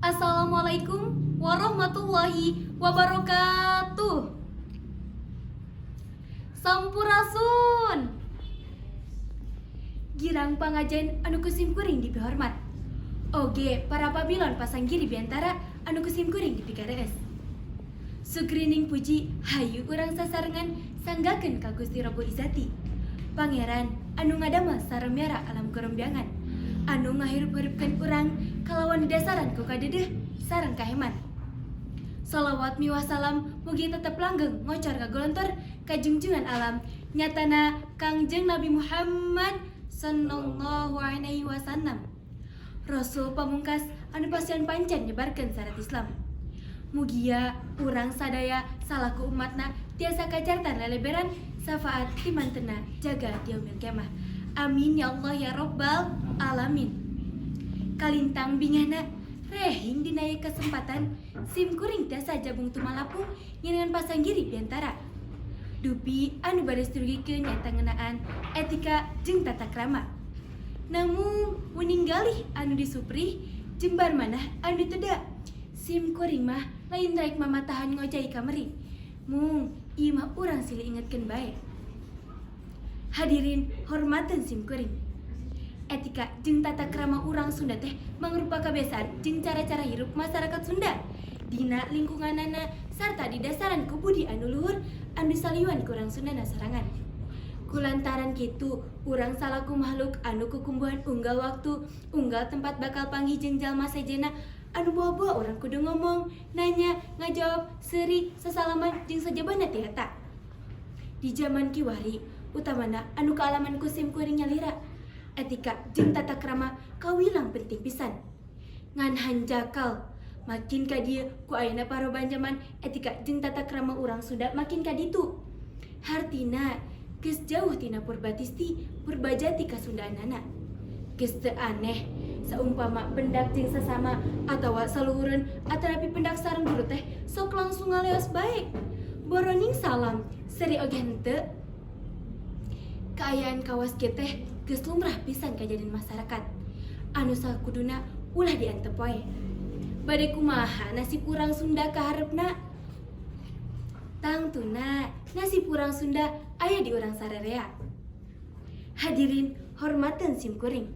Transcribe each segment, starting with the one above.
Assalamualaikum warahmatullahi wabarakatuh. Sampurasun. Girang pangajen anu ku sim kuring dipihormat. Oge para pabilon pasanggiri biantara anu ku sim kuring dipikarees. Sugrining puji hayu urang sasarengan sanggakeun ka Gusti Rabbul Izzati. Pangeran anu ngadamel saremiara alam gorombiangan, anu ngahirup-hirupkeun urang kalawan didasaran ku kadedeh sareng kaheman. Salawat miwah salam mugi tetep langgeng ngocor ngagolontor ka jungjungan alam, nyatana Kangjeng Nabi Muhammad sallallahu alaihi wasallam. Rasul pamungkas anu pasian pancen nyebarkeun syariat Islam. Mugia urang sadaya salaku umatna tiasa kacartan leleberan syafaat timantena jaga yaumil kiamah. Amin ya Allah ya Robbal alamin. Kalintang bingahna rehing dina ieu kesempatan sim kuring tiasa jabung tumalapung ngiringan pasanggiri biantara. Dupi anu bade didugikeun nyaeta ngeunaan etika jeung tata krama. Namun uning galih anu disuprih, jembar manah anu diteda. Sim kuring mah lain rek mamatahan ngojay kamari. Mung ieu mah urang silih ingetkeun bae. Hadirin hormateun sim kuring. Etika jeung tata krama urang Sunda teh mangrupa kebiasaan jeung cara-cara hirup masyarakat Sunda dina lingkunganana sarta didasaran ku budi anu luhur anu disaliuan ku urang Sundana sorangan. Kulantaran kitu, urang salaku makhluk anu kukumbuhan unggal waktu, unggal tempat bakal panggih jeung jalma sejenna anu boa-boa urang kudu ngomong, nanya, ngajawab, seuri, sasalaman jeung sajabana ti eta. Di zaman kiwari, utamana anu kaalaman ku sim kuring nyalira, etika jeung tata krama kawilang penting pisan. Ngan hanjakal, makin ka dieu ku ayeuna parobahan zaman, etika jeung tata krama urang Sunda makin ka ditu. Hartina geus jauh tina purbatisti purbajati kasundaanana. Geus teu aneh saumpama pendak jeung sasama atawa saluhureun atanapi pendak sareng guru teh sok langsung ngaleos bae. Boroning salam, seuri oge henteu. Kaayaan kawas kieu teh geus lumrah pisan kajadian masyarakat. Anu sakuduna ulah diantep wae. Bade kumaha nasib urang Sunda kahareupna? Tangtuna nasib urang Sunda aya di urang sarerea. Hadirin hormateun sim kuring.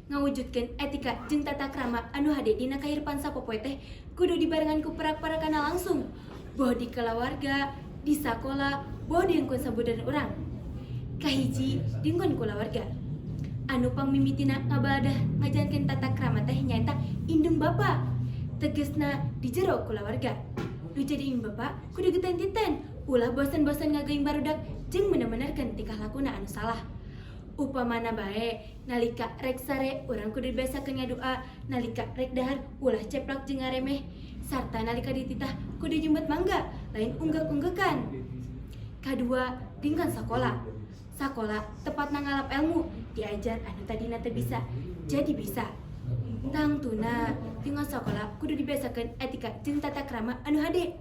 Ngawujudkeun etika jeung tata krama anu hade dina kahirupan sapopoe teh kudu dibarengan ku prak-prakana langsung. Boh di kulawarga, di sakola, boh di lingkungan sabudaran urang. Kahiji, lingkungan kulawarga. Anu pangmimitina ngabaladah ngajalankeun tata krama teh nyaeta indung bapa. Tegesna di jero kulawarga. Nu jadi indung bapa kudu geten-titen, ulah bosen-bosen ngageuing barudak jeung bener-benerkeun tingkah lakuna anu salah. Upamana bae nalika rek sare urang kudu dibiasakeun ngadua, nalika rek dahar ulah ceplak jeung ngaremeh, sarta nalika dititah kudu nyumpet mangga, lain unggek-unggekan. Kadua, lingkungan sakola. Sakola tepatna ngalap ilmu, diajar anu tadina teu bisa, jadi bisa. Tangtuna lingkungan sakola kudu dibiasakeun etika jeung tata krama anu hade.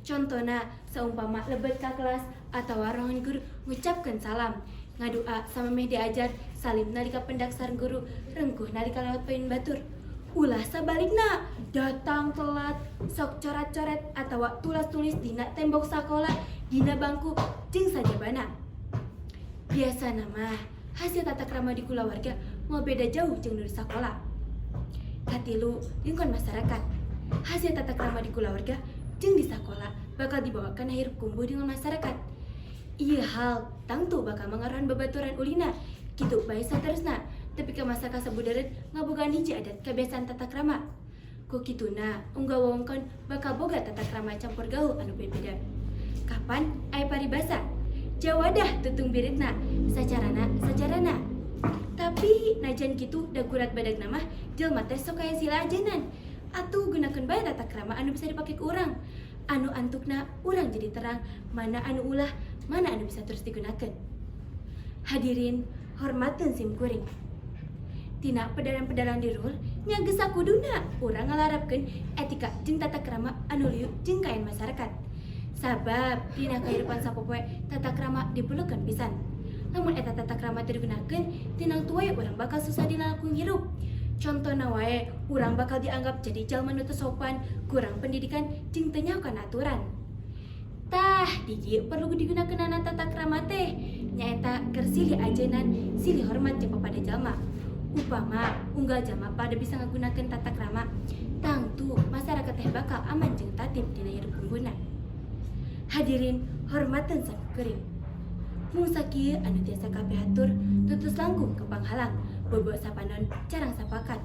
Contona saumpama lebet ka kelas atawa ruangan guru ngucapkeun salam, ngadua samemeh diajar, salim nalika pendak sareng guru, rengkuh nalika lewat payun batur. Ulah sabalikna, datang telat, sok corat-coret atawa tulas-tulis dina tembok sakola, dina bangku, jeung sajabana. Biasana mah hasil tata krama di kulawarga moal beda jauh jeung nu di sakola. Katilu, lingkungan masyarakat. Hasil tata krama di kulawarga jeung di sakola bakal dibawa kana hirup kumbuh dengan masyarakat. Ieu hal tangtu bakal mangaruhan babaturan ulina, kitu bae saterusna tepi ka masa kasabudareun ngabogaan hiji adat kebiasaan tata krama. Ku kituna unggal wewengkon bakal boga tata krama campur gaul anu beda. Kapan aya paribasa jawadah tutung biritna sacarana sacarana. Tapi najan kitu, da gurat badagna mah jelema teh sok aya sila ajenan. Atuh gunakeun bae tata krama anu bisa dipake ku urang. Anu antukna urang jadi terang mana anu ulah, mana anu bisa terus digunakeun. Hadirin hormateun sim kuring. Tina pedaran-pedaran di luhur nya geus sakuduna urang ngalarapkeun etika jeung tata krama anu liu jeung kaayaan masyarakat. Sabab dina kahirupan sapopoe tata krama diperlukeun pisan. Lamun eta tata krama teu digunakeun, tinangtu wae urang bakal susah dina langkung hirup. Contona wae, urang bakal dianggap jadi jalma nu teu sopan, kurang pendidikan, jeung teu nyaho kana aturan. Tah, di dieu perlu digunakeunana tata krama teh, nyaeta keur silih ajengan, silih hormat jeung papada jalma. Upama unggal jalma pada bisa ngagunakeun tata krama, tangtu masyarakat teh bakal aman jeung tatib dina hirup pengguna. Hadirin, hormateun simkuring. Mung sakieu anu tiasa kapihatur, tutus langkung kepanghalang, bobo sapanon carang sapakat.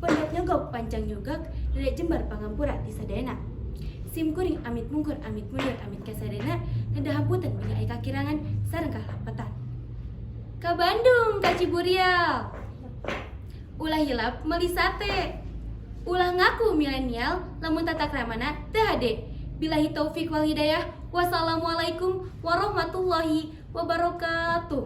Pondok nyogok panjang nyogak, dedek jembar pangampura ti sadayana. Sim kuring amit mungkur, amit mundur, amit kasadayana, neda hapunten bilih aya kakirangan sareng kalepatan. Ka Bandung, ka Ciburial. Ulah hilap meuli sate. Ulah ngaku milenial lamun tata kramana teu hade. Billahi taufik wal hidayah. Wassalamualaikum warahmatullahi wabarakatuh.